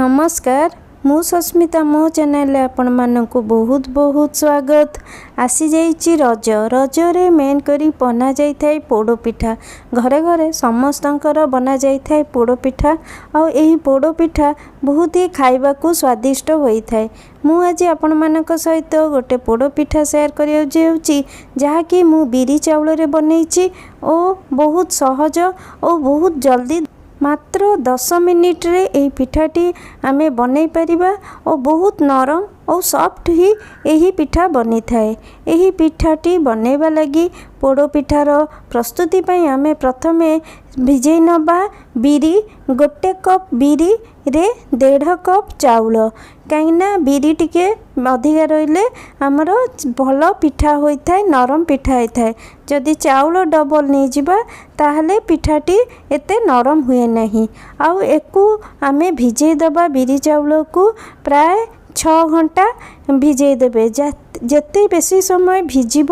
ନମସ୍କାର, ମୁଁ ସସ୍ମିତା। ମୋ ଚ୍ୟାନେଲରେ ଆପଣମାନଙ୍କୁ ବହୁତ ବହୁତ ସ୍ୱାଗତ। ଆସିଯାଇଛି ରଜ। ରଜରେ ମେନ୍ କରି ବନାଯାଇଥାଏ ପୋଡ଼ ପିଠା। ଘରେ ଘରେ ସମସ୍ତଙ୍କର ବନାଯାଇଥାଏ ପୋଡ଼ ପିଠା। ଆଉ ଏହି ପୋଡ଼ ପିଠା ବହୁତ ହି ଖାଇବାକୁ ସ୍ୱାଦିଷ୍ଟ ହୋଇଥାଏ। ମୁଁ ଆଜି ଆପଣମାନଙ୍କ ସହିତ ଗୋଟେ ପୋଡ଼ ପିଠା ସେୟାର କରିବାକୁ ଯାଉଛି, ଯାହାକି ମୁଁ ବିରି ଚାଉଳରେ ବନେଇଛି ଓ ବହୁତ ସହଜ ଓ ବହୁତ ଜଲ୍ଦି, ମାତ୍ର 10 ମିନିଟରେ ଏହି ପିଠାଟି ଆମେ ବନେଇ ପାରିବା ଓ ବହୁତ ନରମ ଓ ସଫ୍ଟ ହିଁ ଏହି ପିଠା ବନିଥାଏ। ଏହି ପିଠାଟି ବନେଇବା ଲାଗି, ପୋଡ଼ ପିଠାର ପ୍ରସ୍ତୁତି ପାଇଁ ଆମେ ପ୍ରଥମେ ଭିଜେଇ ନେବା ବିରି। 1 କପ୍ ବିରିରେ 1.5 କପ୍ ଚାଉଳ, କାହିଁକିନା ବିରି ଟିକେ ଅଧିକା ରହିଲେ ଆମର ଭଲ ପିଠା ହୋଇଥାଏ, ନରମ ପିଠା ହୋଇଥାଏ। ଯଦି ଚାଉଳ ଡବଲ ନେଇଯିବା, ତାହେଲେ ପିଠାଟି ଏତେ ନରମ ହୁଏ ନାହିଁ। ଆଉ ୟାକୁ ଆମେ ଭିଜେଇ ଦେବା। ବିରି ଚାଉଳକୁ ପ୍ରାୟ 6 ଘଣ୍ଟା ଭିଜେଇ ଦେବେ। ଯେତେ ବେଶୀ ସମୟ ଭିଜିବ,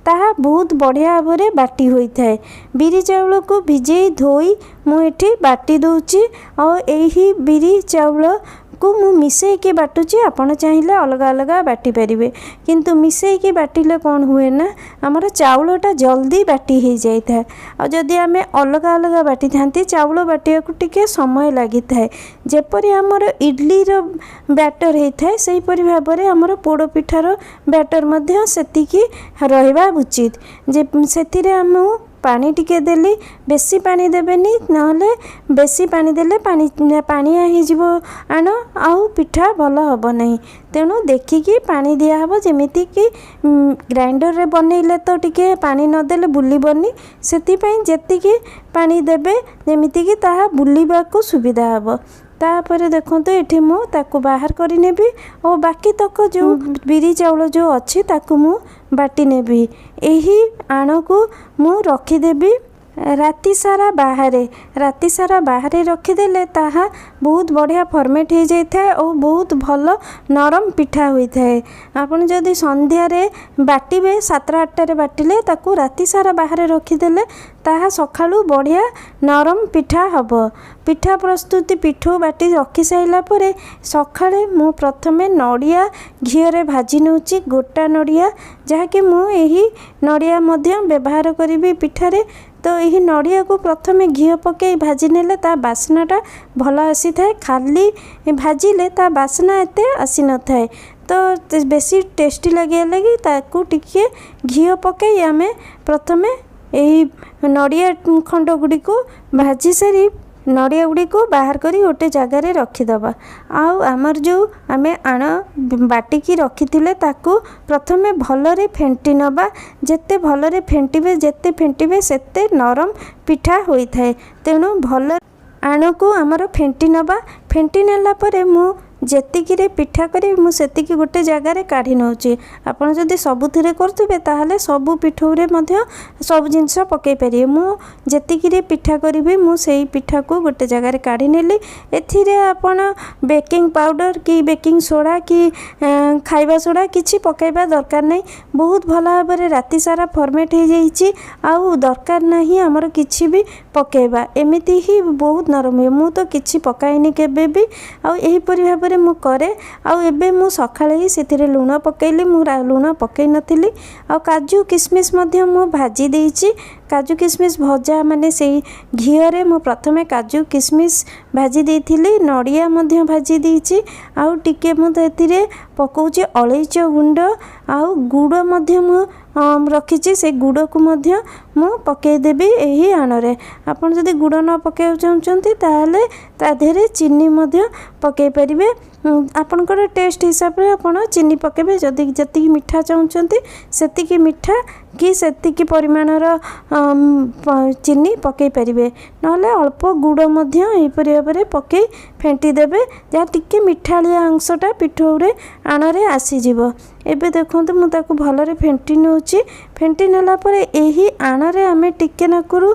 ତାହା ବହୁତ ବଢ଼ିଆ ଭାବରେ ବାଟି ହୋଇଥାଏ। ବିରି ଚାଉଳକୁ ଭିଜେଇ ଧୋଇ ମୁଁ ଏଠି ବାଟି ଦେଉଛି। ଆଉ ଏହି ବିରି ଚାଉଳକୁ ମୁଁ ମିଶେଇକି ବାଟୁଛି। ଆପଣ ଚାହିଁଲେ ଅଲଗା ଅଲଗା ବାଟି ପାରିବେ, କିନ୍ତୁ ମିଶେଇକି ବାଟିଲେ କ'ଣ ହୁଏ ନା, ଆମର ଚାଉଳଟା ଜଲ୍ଦି ବାଟି ହେଇଯାଇଥାଏ। ଆଉ ଯଦି ଆମେ ଅଲଗା ଅଲଗା ବାଟିଥାନ୍ତି, ଚାଉଳ ବାଟିବାକୁ ଟିକେ ସମୟ ଲାଗିଥାଏ। ଯେପରି ଆମର ଇଡ଼ଲିର ବ୍ୟାଟର୍ ହେଇଥାଏ, ସେହିପରି ଭାବରେ ଆମର ପୋଡ଼ ପିଠାର ବ୍ୟାଟର୍ ମଧ୍ୟ ସେତିକି ରହିବା ଉଚିତ ଯେ ସେଥିରେ ମୁଁ ପାଣି ଟିକେ ଦେଲି। ବେଶୀ ପାଣି ଦେବେନି, ନହେଲେ ବେଶୀ ପାଣି ଦେଲେ ପାଣି ପାଣିଆ ହେଇଯିବ ଆଣ ଆଉ ପିଠା ଭଲ ହେବ ନାହିଁ। ତେଣୁ ଦେଖିକି ପାଣି ଦିଆହେବ। ଯେମିତିକି ଗ୍ରାଇଣ୍ଡରରେ ବନେଇଲେ ତ ଟିକେ ପାଣି ନଦେଲେ ବୁଲିବନି, ସେଥିପାଇଁ ଯେତିକି ପାଣି ଦେବେ, ଯେମିତିକି ତାହା ବୁଲିବାକୁ ସୁବିଧା ହେବ। ତାପରେ ଦେଖନ୍ତୁ, ଏଠି ମୁଁ ତାକୁ ବାହାର କରିନେବି ଓ ବାକି ତକ ଯେଉଁ ବିରି ଚାଉଳ ଯେଉଁ ଅଛି, ତାକୁ ମୁଁ ବାଟି ନେବି। ଏହି ଆଣକୁ ମୁଁ ରଖିଦେବି ରାତି ସାରା ବାହାରେ। ରାତି ସାରା ବାହାରେ ରଖିଦେଲେ ତାହା ବହୁତ ବଢ଼ିଆ ଫର୍ମେଣ୍ଟ ହେଇଯାଇଥାଏ ଓ ବହୁତ ଭଲ ନରମ ପିଠା ହୋଇଥାଏ। ଆପଣ ଯଦି ସନ୍ଧ୍ୟାରେ ବାଟିବେ, 7ଟା 8ଟାରେ ବାଟିଲେ, ତାକୁ ରାତି ସାରା ବାହାରେ ରଖିଦେଲେ ତାହା ସକାଳୁ ବଢ଼ିଆ ନରମ ପିଠା ହେବ। ପିଠା ପ୍ରସ୍ତୁତି: ପିଠଉ ବାଟି ରଖିସାରିଲା ପରେ ସକାଳେ ମୁଁ ପ୍ରଥମେ ନଡ଼ିଆ ଘିଅରେ ଭାଜି ନେଉଛି, ଗୋଟା ନଡ଼ିଆ, ଯାହାକି ମୁଁ ଏହି ନଡ଼ିଆ ମଧ୍ୟ ବ୍ୟବହାର କରିବି ପିଠାରେ। ତ ଏହି ନଡ଼ିଆକୁ ପ୍ରଥମେ ଘିଅ ପକାଇ ଭାଜି ନେଲେ ତା ବାସ୍ନାଟା ଭଲ ଆସିଥାଏ। ଖାଲି ଭାଜିଲେ ତା ବାସ୍ନା ଏତେ ଆସିନଥାଏ। ତ ବେଶୀ ଟେଷ୍ଟି ଲାଗିବା ଲାଗି ତାକୁ ଟିକିଏ ଘିଅ ପକାଇ ଆମେ ପ୍ରଥମେ ଏହି ନଡ଼ିଆ ଖଣ୍ଡ ଗୁଡ଼ିକୁ ଭାଜି ସାରି, ନଡ଼ିଆ ଗୁଡ଼ିକୁ ବାହାର କରି ଗୋଟେ ଜାଗାରେ ରଖିଦେବା। ଆଉ ଆମର ଯେଉଁ ଆମେ ଆଣ ବାଟିକି ରଖିଥିଲେ, ତାକୁ ପ୍ରଥମେ ଭଲରେ ଫେଣ୍ଟି ନେବା। ଯେତେ ଭଲରେ ଫେଣ୍ଟିବେ, ଯେତେ ଫେଣ୍ଟିବେ, ସେତେ ନରମ ପିଠା ହୋଇଥାଏ। ତେଣୁ ଭଲ ଆଣକୁ ଆମର ଫେଣ୍ଟି ନେବା। ଫେଣ୍ଟି ନେଲା ପରେ ମୁଁ ଯେତିକିରେ ପିଠା କରିବି, ମୁଁ ସେତିକି ଗୋଟେ ଜାଗାରେ କାଢ଼ି ନେଉଛି। ଆପଣ ଯଦି ସବୁଥିରେ କରୁଥିବେ, ତାହେଲେ ସବୁ ପିଠଉରେ ମଧ୍ୟ ସବୁ ଜିନିଷ ପକାଇ ପାରିବେ। ମୁଁ ଯେତିକିରେ ପିଠା କରିବି, ମୁଁ ସେଇ ପିଠାକୁ ଗୋଟେ ଜାଗାରେ କାଢ଼ି ନେଲି। ଏଥିରେ ଆପଣ ବେକିଂ ପାଉଡ଼ର କି ବେକିଂ ସୋଡ଼ା କି ଖାଇବା ସୋଡ଼ା କିଛି ପକାଇବା ଦରକାର ନାହିଁ। ବହୁତ ଭଲ ଭାବରେ ରାତି ସାରା ଫର୍ମେଣ୍ଟ ହେଇଯାଇଛି। ଆଉ ଦରକାର ନାହିଁ ଆମର କିଛି ବି ପକାଇବା। ଏମିତି ହିଁ ବହୁତ ନରମ ହୁଏ। ମୁଁ ତ କିଛି ପକାଏନି କେବେ ବି, ଆଉ ଏହିପରି ଭାବରେ ମୁଁ କରେ। ଆଉ ଏବେ ମୁଁ ସକାଳେ ହିଁ ସେଥିରେ ଲୁଣ ପକାଇଲି। ମୁଁ ଲୁଣ ପକାଇ ନଥିଲି। ଆଉ କାଜୁ କିସମିସ୍ ମଧ୍ୟ ମୁଁ ଭାଜି ଦେଇଛି। କାଜୁ କିସମିସ୍ ଭଜା ମାନେ ସେଇ ଘିଅରେ ମୁଁ ପ୍ରଥମେ କାଜୁ କିସମିସ୍ ଭାଜି ଦେଇଥିଲି, ନଡ଼ିଆ ମଧ୍ୟ ଭାଜି ଦେଇଛି। ଆଉ ଟିକେ ମୁଁ ସେଥିରେ ପକାଉଛି ଅଳେଇଚ ଗୁଣ୍ଡ। ଆଉ ଗୁଡ଼ ମଧ୍ୟ ମୁଁ ରଖିଛି, ସେ ଗୁଡ଼କୁ ମଧ୍ୟ ମୁଁ ପକାଇଦେବି ଏହି ଆଣରେ। ଆପଣ ଯଦି ଗୁଡ଼ ନ ପକାଇବାକୁ ଚାହୁଁଛନ୍ତି, ତାହେଲେ ତା ଦେହରେ ଚିନି ମଧ୍ୟ ପକାଇ ପାରିବେ। ଆପଣଙ୍କର ଟେଷ୍ଟ ହିସାବରେ ଆପଣ ଚିନି ପକାଇବେ। ଯଦି ଯେତିକି ମିଠା ଚାହୁଁଛନ୍ତି, ସେତିକି ମିଠା କି ସେତିକି ପରିମାଣର ଚିନି ପକାଇ ପାରିବେ। ନହେଲେ ଅଳ୍ପ ଗୁଡ଼ ମଧ୍ୟ ଏହିପରି ଭାବରେ ପକାଇ ଫେଣ୍ଟି ଦେବେ, ଯାହା ଟିକେ ମିଠାଳିଆ ଅଂଶଟା ପିଠଉରେ ଆଣରେ ଆସିଯିବ। ଏବେ ଦେଖନ୍ତୁ, ମୁଁ ତାକୁ ଭଲରେ ଫେଣ୍ଟି ନେଉଛି। ଫେଣ୍ଟି ନେଲା ପରେ ଏହି ଆଣରେ ଆମେ ଟିକେ ନାକୁରୁ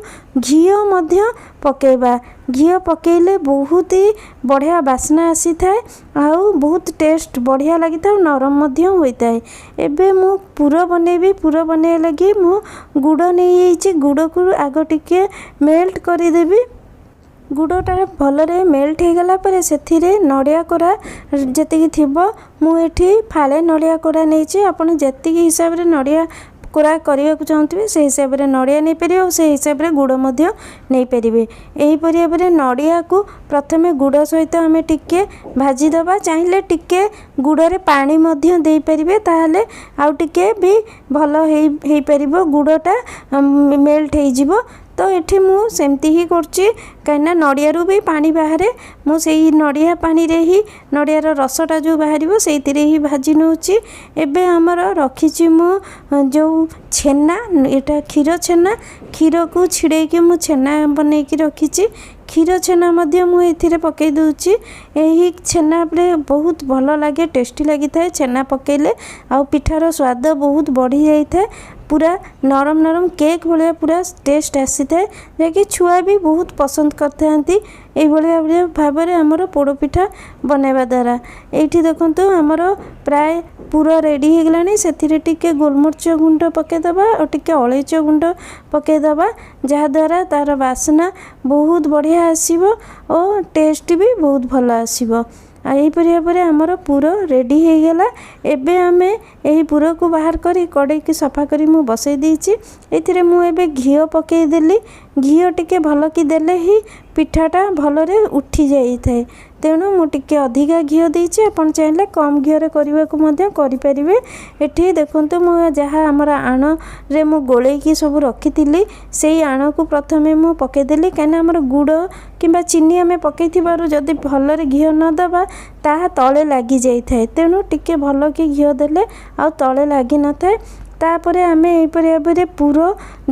ଘିଅ ମଧ୍ୟ ପକାଇବା। ଘିଅ ପକାଇଲେ ବହୁତ ହି ବଢ଼ିଆ ବାସ୍ନା ଆସିଥାଏ ଆଉ ବହୁତ ଟେଷ୍ଟ ବଢ଼ିଆ ଲାଗିଥାଏ ଆଉ ନରମ ମଧ୍ୟ ହୋଇଥାଏ। ଏବେ ମୁଁ ପୁର ବନେଇବି। ପୁର ବନେଇବା ଲାଗି ମୁଁ ଗୁଡ଼ ନେଇଯାଇଛି। ଗୁଡ଼କୁ ଆଗ ଟିକେ ମେଲ୍ଟ କରିଦେବି। ଗୁଡ଼ଟା ଭଲରେ ମେଲ୍ଟ ହେଇଗଲା ପରେ ସେଥିରେ ନଡ଼ିଆ କୋରା ଯେତିକି ଥିବ, ମୁଁ ଏଠି ଫାଳେ ନଡ଼ିଆ କୋରା ନେଇଛି। ଆପଣ ଯେତିକି ହିସାବରେ ନଡ଼ିଆ କୋରା କରିବାକୁ ଚାହୁଁଥିବେ, ସେଇ ହିସାବରେ ନଡ଼ିଆ ନେଇପାରିବେ ଆଉ ସେଇ ହିସାବରେ ଗୁଡ଼ ମଧ୍ୟ ନେଇପାରିବେ। ଏହିପରି ଭାବରେ ନଡ଼ିଆକୁ ପ୍ରଥମେ ଗୁଡ଼ ସହିତ ଆମେ ଟିକେ ଭାଜିଦେବା। ଚାହିଁଲେ ଟିକେ ଗୁଡ଼ରେ ପାଣି ମଧ୍ୟ ଦେଇପାରିବେ, ତାହେଲେ ଆଉ ଟିକେ ବି ଭଲ ହେଇପାରିବ, ଗୁଡ଼ଟା ମେଲ୍ଟ ହେଇଯିବ। ତ ଏଠି ମୁଁ ସେମିତି ହିଁ କରୁଛି, କାହିଁକିନା ନଡ଼ିଆରୁ ବି ପାଣି ବାହାରେ। ମୁଁ ସେଇ ନଡ଼ିଆ ପାଣିରେ ହିଁ, ନଡ଼ିଆର ରସଟା ଯେଉଁ ବାହାରିବ, ସେଇଥିରେ ହିଁ ଭାଜି ନେଉଛି। ଏବେ ଆମର ରଖିଛି ମୁଁ ଯେଉଁ ଛେନା, ଏଇଟା କ୍ଷୀର ଛେନା। କ୍ଷୀରକୁ ଛିଡ଼େଇକି ମୁଁ ଛେନା ବନେଇକି ରଖିଛି। କ୍ଷୀର ଛେନା ମଧ୍ୟ ମୁଁ ଏଥିରେ ପକାଇ ଦେଉଛି। ଏହି ଛେନାରେ ବହୁତ ଭଲ ଲାଗେ, ଟେଷ୍ଟି ଲାଗିଥାଏ ଛେନା ପକାଇଲେ, ଆଉ ପିଠାର ସ୍ୱାଦ ବହୁତ ବଢ଼ିଯାଇଥାଏ। ପୁରା ନରମ ନରମ କେକ୍ ଭଳିଆ ପୁରା ଟେଷ୍ଟ ଆସିଥାଏ, ଯାହାକି ଛୁଆ ବି ବହୁତ ପସନ୍ଦ କରିଥାନ୍ତି। ଏଇଭଳି ଭାବରେ ଆମର ପୋଡ଼ ପିଠା ବନାଇବା ଦ୍ୱାରା ଏଇଠି ଦେଖନ୍ତୁ, ଆମର ପ୍ରାୟ ପୁର ରେଡ଼ି ହେଇଗଲାଣି। ସେଥିରେ ଟିକେ ଗୋଲମରିଚ ଗୁଣ୍ଡ ପକାଇଦେବା ଆଉ ଟିକେ ଅଳେଇଚ ଗୁଣ୍ଡ ପକାଇଦେବା, ଯାହାଦ୍ୱାରା ତା'ର ବାସ୍ନା ବହୁତ ବଢ଼ିଆ ଆସିବ ଓ ଟେଷ୍ଟ ବି ବହୁତ ଭଲ ଆସିବ। ଆଉ ଏହିପରି ଭାବରେ ଆମର ପୁର ରେଡ଼ି ହେଇଗଲା। ଏବେ ଆମେ ଏହି ପୁରକୁ ବାହାର କରି କଡ଼େଇକି ସଫା କରି ମୁଁ ବସାଇ ଦେଇଛି। ଏଥିରେ ମୁଁ ଏବେ ଘିଅ ପକାଇଦେଲି। ଘିଅ ଟିକେ ଭଲକି ଦେଲେ ହିଁ ପିଠାଟା ଭଲରେ ଉଠି ଯାଇଥାଏ, ତେଣୁ ମୁଁ ଟିକେ ଅଧିକା ଘିଅ ଦେଇଛି। ଆପଣ ଚାହିଁଲେ କମ୍ ଘିଅରେ କରିବାକୁ ମଧ୍ୟ କରିପାରିବେ। ଏଠି ଦେଖନ୍ତୁ, ମୁଁ ଯାହା ଆମର ଆଣରେ ମୁଁ ଗୋଳେଇକି ସବୁ ରଖିଥିଲି, ସେଇ ଆଣକୁ ପ୍ରଥମେ ମୁଁ ପକାଇଦେଲି, କାହିଁକିନା ଆମର ଗୁଡ଼ କିମ୍ବା ଚିନି ଆମେ ପକାଇଥିବାରୁ ଯଦି ଭଲରେ ଘିଅ ନ ଦେବା, ତାହା ତଳେ ଲାଗିଯାଇଥାଏ। ତେଣୁ ଟିକେ ଭଲକି ଘିଅ ଦେଲେ ଆଉ ତଳେ ଲାଗିନଥାଏ। ତାପରେ ଆମେ ଏହିପରି ଭାବରେ ପୁର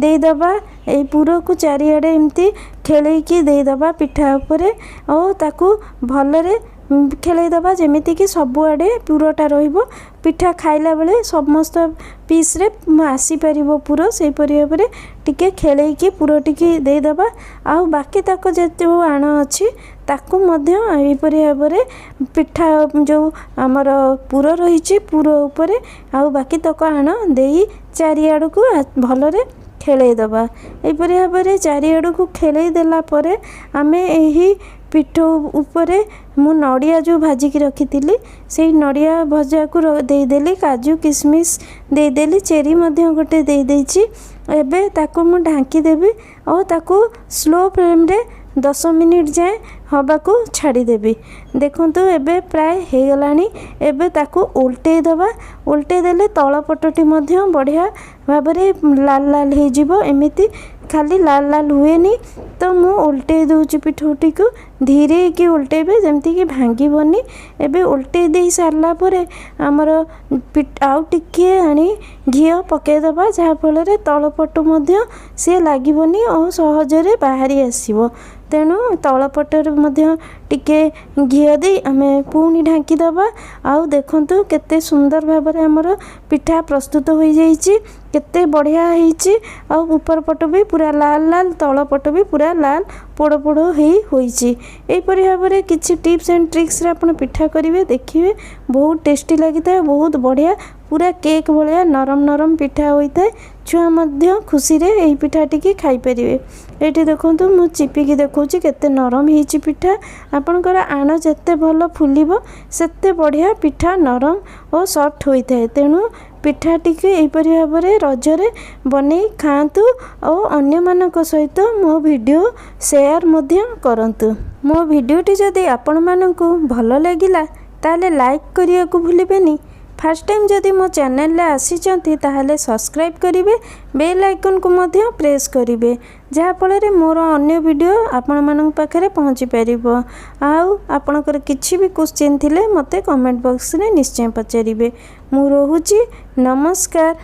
ଦେଇଦେବା। ଏଇ ପୁରକୁ ଚାରିଆଡ଼େ ଏମିତି ଖେଳେଇକି ଦେଇଦେବା ପିଠା ଉପରେ, ଆଉ ତାକୁ ଭଲରେ ଖେଳେଇ ଦେବା, ଯେମିତିକି ସବୁଆଡ଼େ ପୁରଟା ରହିବ। ପିଠା ଖାଇଲା ବେଳେ ସମସ୍ତ ପିସ୍ରେ ଆସିପାରିବ ପୁର, ସେହିପରି ଭାବରେ ଟିକେ ଖେଳେଇକି ପୁର ଟିକେ ଦେଇଦେବା। ଆଉ ବାକି ତକ ଯେତେ ଆଣ ଅଛି, ତାକୁ ମଧ୍ୟ ଏହିପରି ଭାବରେ ପିଠା ଯେଉଁ ଆମର ପୁର ରହିଛି, ପୁର ଉପରେ ଆଉ ବାକି ତକ ଆଣ ଦେଇ ଚାରିଆଡ଼କୁ ଭଲରେ ଖେଳେଇ ଦେବା। ଏହିପରି ଭାବରେ ଚାରିଆଡ଼କୁ ଖେଳେଇ ଦେଲା ପରେ ଆମେ ଏହି ପିଠଉ ଉପରେ ମୁଁ ନଡ଼ିଆ ଯେଉଁ ଭାଜିକି ରଖିଥିଲି, ସେଇ ନଡ଼ିଆ ଭଜାକୁ ଦେଇଦେଲି, କାଜୁ କିସମିସ୍ ଦେଇଦେଲି, ଚେରି ମଧ୍ୟ ଗୋଟେ ଦେଇଦେଇଛି। ଏବେ ତାକୁ ମୁଁ ଢାଙ୍କିଦେବି ଆଉ ତାକୁ ସ୍ଲୋ ଫ୍ଲେମ୍ରେ 10 ମିନିଟ୍ ଯାଏଁ ହେବାକୁ ଛାଡ଼ିଦେବି। ଦେଖନ୍ତୁ, ଏବେ ପ୍ରାୟ ହେଇଗଲାଣି। ଏବେ ତାକୁ ଓଲଟେଇ ଦେବା। ଓଲଟେଇ ଦେଲେ ତଳ ପଟଟି ମଧ୍ୟ ବଢ଼ିଆ ଭାବରେ ଲାଲ ଲାଲ ହେଇଯିବ। ଏମିତି ଖାଲି ଲାଲ ଲାଲ ହୁଏନି। ତ ମୁଁ ଓଲଟେଇ ଦେଉଛି ପିଠଉଟିକୁ। ଧୀରେଇକି ଓଲଟେଇବେ, ଯେମିତିକି ଭାଙ୍ଗିବନି। ଏବେ ଓଲଟେଇ ଦେଇ ସାରିଲା ପରେ ଆମର ଆଉ ଟିକିଏ ଆଣି ଘିଅ ପକାଇଦେବା, ଯାହାଫଳରେ ତଳ ପଟୁ ମଧ୍ୟ ସିଏ ଲାଗିବନି ଓ ସହଜରେ ବାହାରି ଆସିବ। ତେଣୁ ତଳ ପଟରେ ମଧ୍ୟ ଟିକେ ଘିଅ ଦେଇ ଆମେ ପୁଣି ଢାଙ୍କିଦେବା। ଆଉ ଦେଖନ୍ତୁ, କେତେ ସୁନ୍ଦର ଭାବରେ ଆମର ପିଠା ପ୍ରସ୍ତୁତ ହୋଇଯାଇଛି, କେତେ ବଢ଼ିଆ ହେଇଛି। ଆଉ ଉପର ପଟ ବି ପୁରା ଲାଲ ଲାଲ, ତଳ ପଟ ବି ପୁରା ଲାଲ ପୋଡ଼ ପୋଡ଼ ହେଇ ହୋଇଛି। ଏହିପରି ଭାବରେ କିଛି ଟିପ୍ସ ଆଣ୍ଡ ଟ୍ରିକ୍ସରେ ଆପଣ ପିଠା କରିବେ, ଦେଖିବେ ବହୁତ ଟେଷ୍ଟି ଲାଗିଥାଏ। ବହୁତ ବଢ଼ିଆ ପୁରା କେକ୍ ଭଳିଆ ନରମ ନରମ ପିଠା ହୋଇଥାଏ। ଛୁଆ ମଧ୍ୟ ଖୁସିରେ ଏହି ପିଠାଟିକି ଖାଇପାରିବେ। ଏଇଠି ଦେଖନ୍ତୁ, ମୁଁ ଚିପିକି ଦେଖାଉଛି କେତେ ନରମ ହେଇଛି ପିଠା। ଆପଣଙ୍କର ଆଣ ଯେତେ ଭଲ ଫୁଲିବ, ସେତେ ବଢ଼ିଆ ପିଠା ନରମ ଓ ସଫ୍ଟ ହୋଇଥାଏ। ତେଣୁ ପିଠାଟିକୁ ଏହିପରି ଭାବରେ ରଜରେ ବନେଇ ଖାଆନ୍ତୁ ଓ ଅନ୍ୟମାନଙ୍କ ସହିତ ମୋ ଭିଡ଼ିଓ ସେୟାର ମଧ୍ୟ କରନ୍ତୁ। ମୋ ଭିଡ଼ିଓଟି ଯଦି ଆପଣମାନଙ୍କୁ ଭଲ ଲାଗିଲା, ତାହେଲେ ଲାଇକ୍ କରିବାକୁ ଭୁଲିବେନି। ଫାର୍ଷ୍ଟ ଟାଇମ୍ ଯଦି ମୋ ଚ୍ୟାନେଲରେ ଆସିଛନ୍ତି, ତାହେଲେ ସବସ୍କ୍ରାଇବ୍ କରିବେ, ବେଲ୍ ଆଇକନ୍କୁ ମଧ୍ୟ ପ୍ରେସ୍ କରିବେ, ଯାହାଫଳରେ ମୋର ଅନ୍ୟ ଭିଡ଼ିଓ ଆପଣମାନଙ୍କ ପାଖରେ ପହଞ୍ଚି ପାରିବ। ଆଉ ଆପଣଙ୍କର କିଛି ବି କୋଶ୍ଚିନ୍ ଥିଲେ ମୋତେ କମେଣ୍ଟ ବକ୍ସରେ ନିଶ୍ଚୟ ପଚାରିବେ। ମୁଁ ରହୁଛି, ନମସ୍କାର।